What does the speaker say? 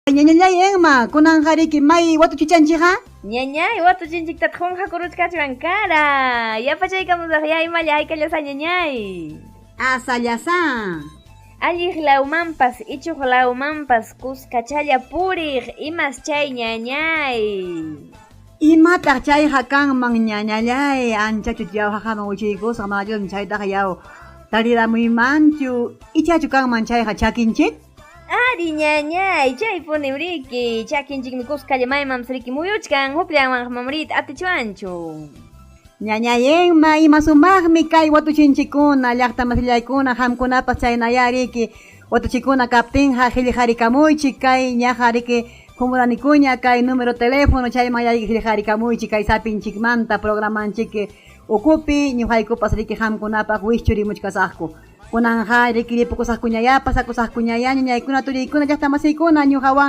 Ñañallay Enma, kunanqa riki may watuchichanchikqa? Ñañay, watuchinchiktataq qunqakuruchkachwan kara. Yapachaykamusaq ya imalla haykallasa ñañay. Asallasa. Alliq lawmanpas ichuq lawmanpas kuskachalla puriq imas chay ñañay. Imataq chayqa kanman ñañallay, anchachu yawqaqaman wichiykusqa manachus chaytaqa yaw tariramuymanchu, ichachu kanman chayqa chakinchik? Ari ñañay, chaypunim riki, chakinchikmi kuskalla maymanpas riki muyuchkan, hukllanwanqa manam riyta atichwanchu. Ñañay Enma, ima sumaqmi kay watuchinchikkuna, llaqta masillaykuna, qamkunapas chaynaya riki watuchikuna kaptinqa qillqarikamuychik kay ñaqa riki qumuranikuña kay número teléfono chayman yayki qillqarikamuychik kay sapinchikmanta programanchik ukupi ñuqaykupas riki qamkunapaq wischurimuchkasaqku. Kunanqa riki ripukusaqkuñaya pasakusaqkuñaya ñañaykuna turiykuna llaqta masiykuna ñuqawan.